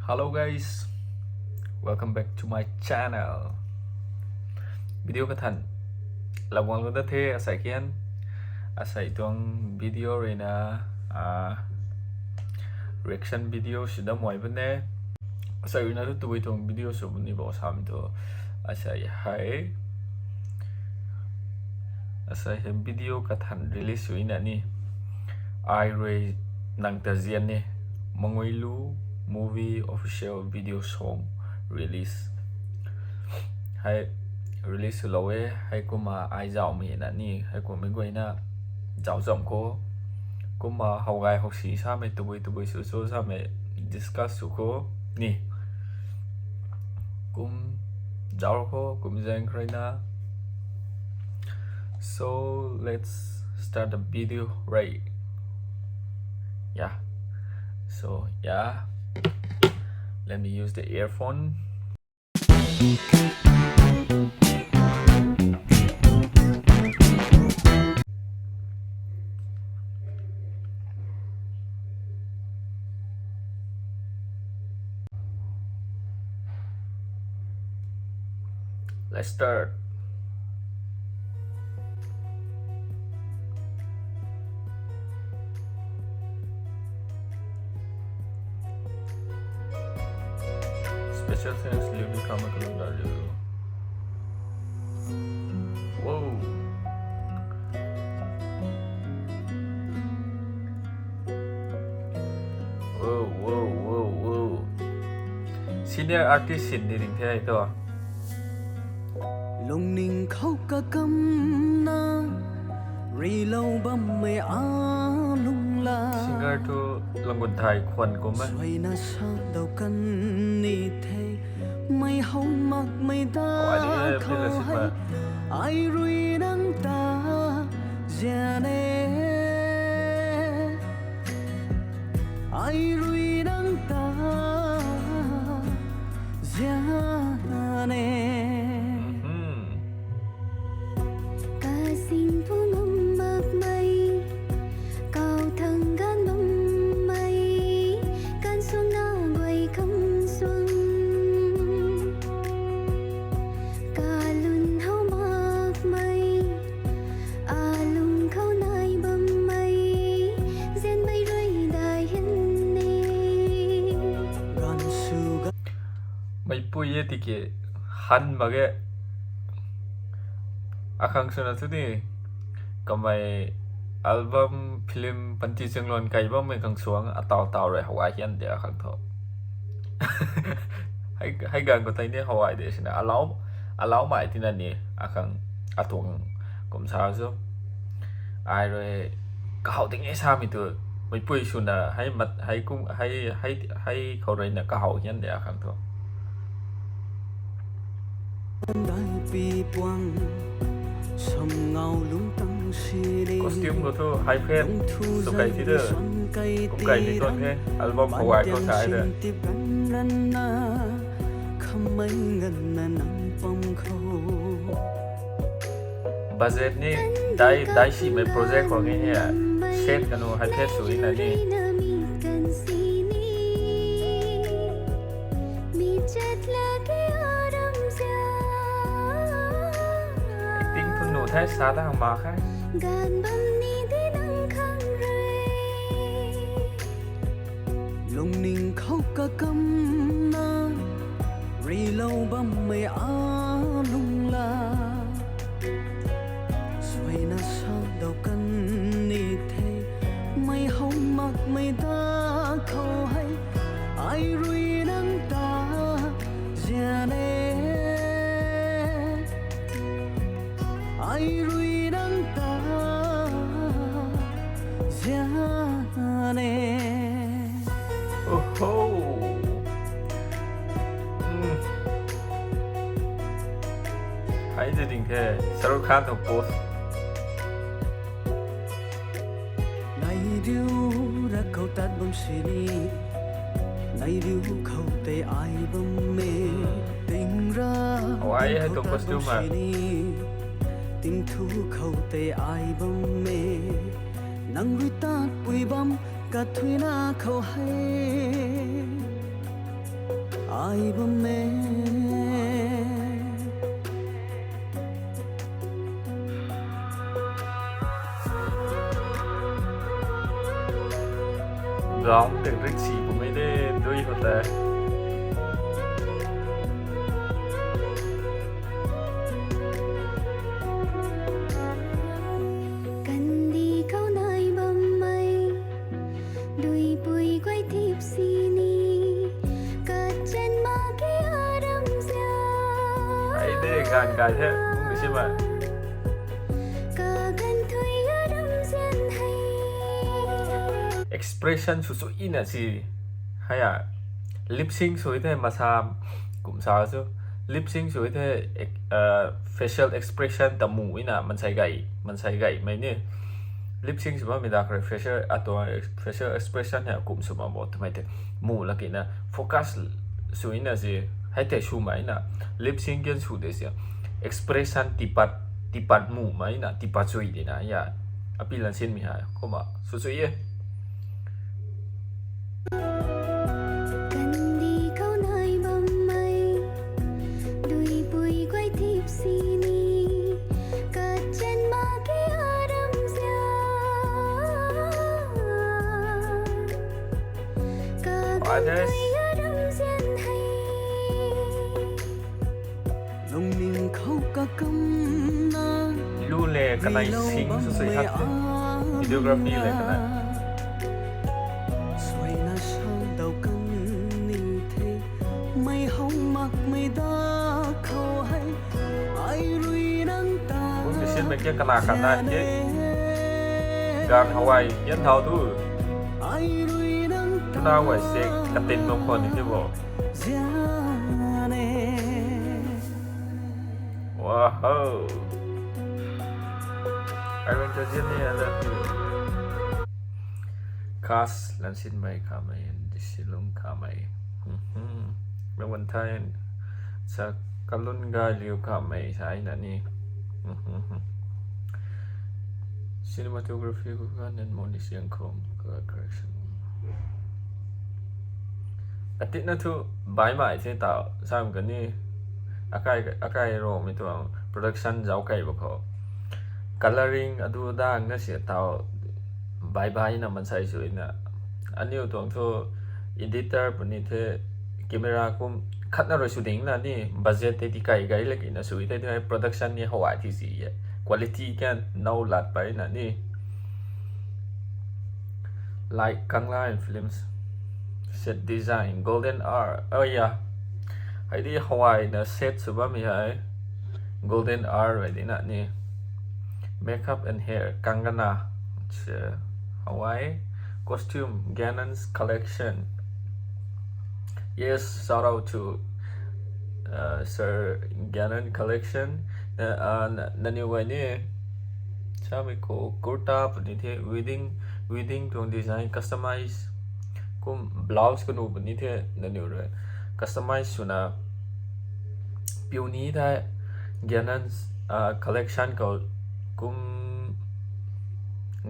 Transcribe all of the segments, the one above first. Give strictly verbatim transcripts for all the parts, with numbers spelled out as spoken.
Hello guys, welcome back to my channel. Video kathan lam guang lou da the asei kian. Asei tuang video ruina, ah, reaction video sw da mai bam e. Asei ruina tu tabui tuang video sw bam ni bo samei tu. Asei hei Asei hei video kathan release sw na ni. Ai rui nang ta zian ni. Mangui Lu movie official video song release. Hei release swlou e, hei kumna ai zauhmei na ni, hei kumhmei guayna zauc zam khou. Kumna how gay how si samei tabui tabui sw cho samei discuss sw khou ni. Kum zauc khou, kum zaeng khou ruina. So let's start the video, right? Yeah. So yeah. Let me use the earphone. Let's start. Special thanks, Liu Kama Kalunda Liu. Wow. Wow, wow, wow, wow. Senior artist sin ni ding the tu. Lungning khou kakamna, rilou bammei a lungla. Singer tu Langgunthai Khwan kum e. Suaina sa dou kan ni the, mei how makmei da khou hei. Ai rui nang ta zian e. Ai rui nang ta zian e. Kazing phu ngam makmei, kau thang gan bammei, kan suang na guay khang suang. Kalun how makmei, alung khou nai bammei, zianmei rui dai hin e. Meipui e tiki han mak ge. Akhang swna tu ni, kamei album, film, panty changluan kai bammei khang suang, ataw taw rui how ai hian de akhang thu. Hei, hei ganv khou tei ni how ai de sina, alau, alaumei tina ni, akhang atuang kum sa zu. Ai rui kahow ding e samei tu, meipui swna hei mat, hei kum, hei, hei, hei khou ruina kahow hian de akhang thu. Costume khou thu hei phet sw kai ti de. Kum kai ni tuang the, album how ai khou sa de. Budget ni dai, dai simei project khou ni he. Set kanu hei phet sw na ni. Acting thu nuh the, sa ta hang mak khe. Lungning khou kakamna, rilou bammei a lungla. Suaina sa dou kan ni the, mei how makmei da khou hei. Ai rui nang ta zian e. Ai rui nang ta zian e. Oho. Hei de ding the, Shahrukh Khan tuang pose. Nai riu rak khou tat bam sini, nai riu khou tei ai bam e, ting ra. Hei tuang costume a. Ting thu khou tei ai bam e, nang rui tat pui bam kathuina khou hei. Ai bam e. Gaung tei rik si bam e de, dui khou tei. Kandih khou nai bammei duipui guay tip sini, kachen mak ge aram zia. Ai de, ganv kai the, bung ni simei. Kaganv thui aram zian hei. Expression sw sw ina si. Hei a, lip sync sw the masa, kum sa chu. Lip sync sw the, facial expression ta mu ina mansei gay, mansei gaymei ni. Lip sync sw bammei da khare facial, atuang facial expression hei kum sw bam bo twmei tei mu lak ina focus sw ina si. Hei tei swmei na, lip sync kan sw de si. Expression tipat, tipat mumei na, tipat sui di na ya. Api lan sinmei hei kumna sw sw e. Kandih khou nai bammei duipui guay tip sini, kachen mak ge aram zia. Kaganv thui aram zian hei. Lungning khou kakamna lu le kanei sing sw sui hak the. Videography le kanei. Suaina sandau kan ni the, mei how makmei da khou hei, ai rui nang ta. Bung ni simei ke kana kana ke. Gan hawai yan thau tu. Ai rui nang ta. Kana wai se katin bam khwan ni the bo. Zian e. Wow. I went to Disney, I love you. Cast, Lansinmei Kamei and Disilung Kamei. Mhm. Valentine, sa Kalun Gailiu Kamei, sa ai na ni. Mhm. Cinematography khou kan and Moni Siangkhom, color correction. Atit na thu baimei the tau, sam kani akai, akai Rongmei tuang production zauc kei ba khou. Colouring adu dang na si tau baibai na mansei sui na. Aniu tuang thu editor puni the camera kum khatna rui sw ding na ni budget tei ti kai gai lak ina sui the, production ni hawai thi si e. Quality kan now lat pai na ni. Like Kangla and Films, set design, Golden Hour. Oh yeah. Hei di hawai na set sw bammei hei Golden Hour hei di na ni. Makeup and hair, Kangana. It's, uh, Hawaii. Costume, Ganon's Collection. Yes, shout out to, uh, Sir Ganon Collection. Uh, uh, na, naniw guay ni samei khou kurta puni the, wedding, wedding tuang design customize. Kum blouse kanu puni the, naniw rui customize swna piu ni the, Ganon's, uh, Collection khou kum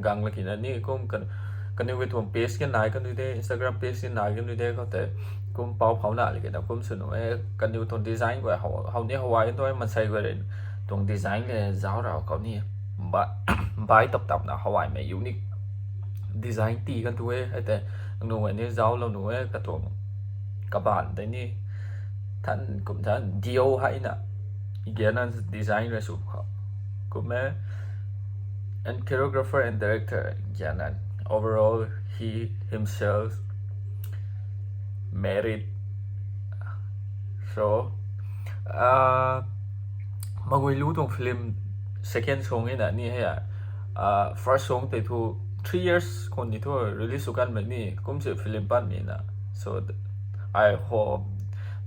gang lak ina ni kum kan, kaniw guay tuang page kan nai kan de, Instagram page kan nai kan de khou tei kum pau phau na lak ina kum sw nu e, kaniw tuang design guay how, how ni hawai tuang mansei guay rui tuang design le zauc rau khou ni ba, bai tap tap na hawaimei unique design ti kan tu e, hei tei nu e ni zauc lou nu e, katuang kabaanc tei ni than kum than dio hei na Ganon's design rui sw khou kum e. And choreographer and director, Ganon. Overall, he himself merit. So, uh, Maguilu tuang film second song e na ni hei a, uh, first song tei thu three years khou ni thu release sw kanmei ni, kum se film pan ni na. So, th-, I hope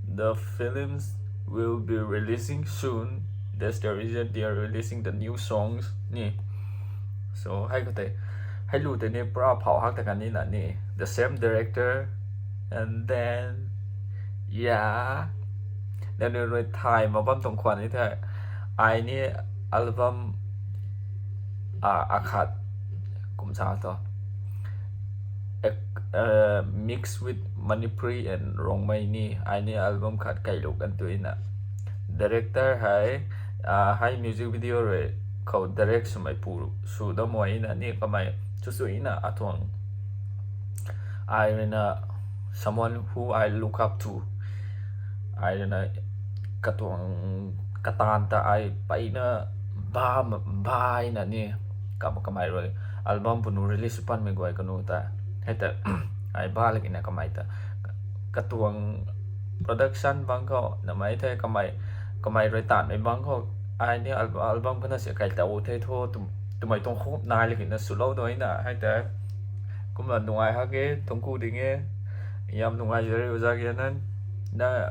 the films will be releasing soon. That's the reason they are releasing the new songs ni. So, hei khou tei, hei lu tei ni pura phau hak ta kan ni na ni. The same director, and then, yeah, naniw rui thay ma bam tuang khwan ni the. Ai ni album, ah, akhat kum sa to. Ek-, uh, mix with Manipuri and Rongmei ni ai ni album khat kailuk kan tuina. Director hei, hei music video rui khou direct swmei pu sw da mei na ni kamei chuchuina atuang ai ruina someone who I look up to. Ai ruina katuang kataanv ta ai peyna ba, baina ni kam, kamei rui album punu release sw panmei guay kanu ta. Hei ta ai ba lakina kamei ta katuang production bang khou namei the kamei, kamei rui taanvmei bang khou ai ni al-, album kana si kai ta the thu twmei tuang khou nai lakina swlou duina hei ta. Kumna nungai hak e, thungku ding e, yam nungai zari uza ge nan na.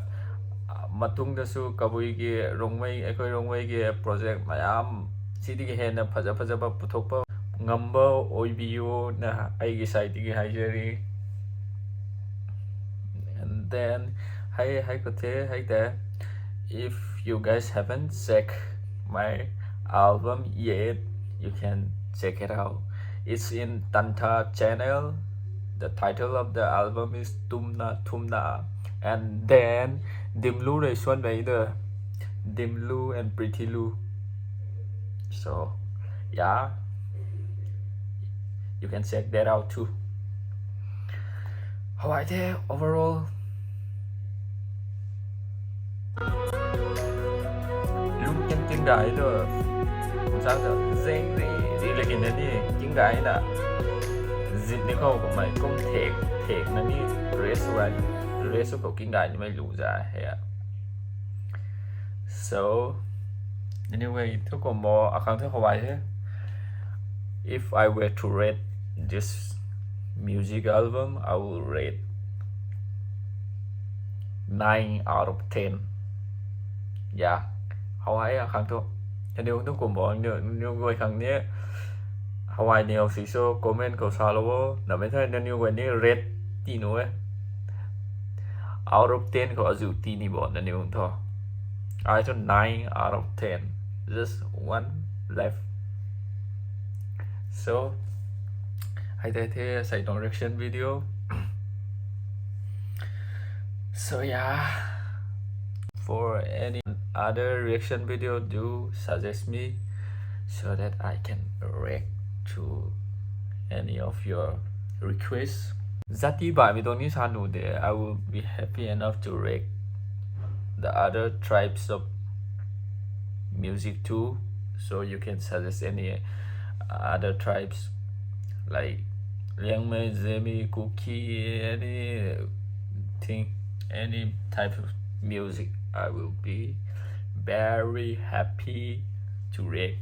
Matung ta su kabui ki Rongmei, akhoi Rongmei ki project mayam si tiki hena phaza phazaba puthukpa ngamba oibiu na ai ki sai tiki hei zari. And then hei, hei khou the hei te, if you guys haven't checked my album yet, you can check it out. It's in Tantha channel. The title of the album is Tumna Thumna. And then Dimlu rui suanmei the, Dimlu and Pretty Lu. So yeah, you can check that out too. How are they overall? Lu kin kin gay tu, sa tu zeng ri ri laki na ni kin gay na. Zit ni khou kamei kum thek thek na ni rest wai, rest khou kin gay nimei lu za he. So anyway, thu kumbo akhang thu how ai he. If I were to rate this music album, I will rate nine out of ten. Yeah, how ai akhang thu. Kaniw thu kumbo, niw, niw guay khang ni how ai ni how si so comment khou salou o. Namei the nangniw guay ni rate ti nu e. Out of ten khou azu ti ni bo nangniw thu. Ai thu nine out of ten. Just one left. So hei tei the sei tuang reaction video. So yeah, for any other reaction video, do suggest me so that I can react to any of your requests. Zati baihmei tuang ni sa nu de, I will be happy enough to react the other tribes of music too. So you can suggest any other tribes like Liangmei, Zeme, Kuki, anything, any type of music. I will be very happy to react.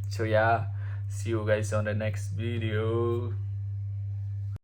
So yeah, see you guys on the next video.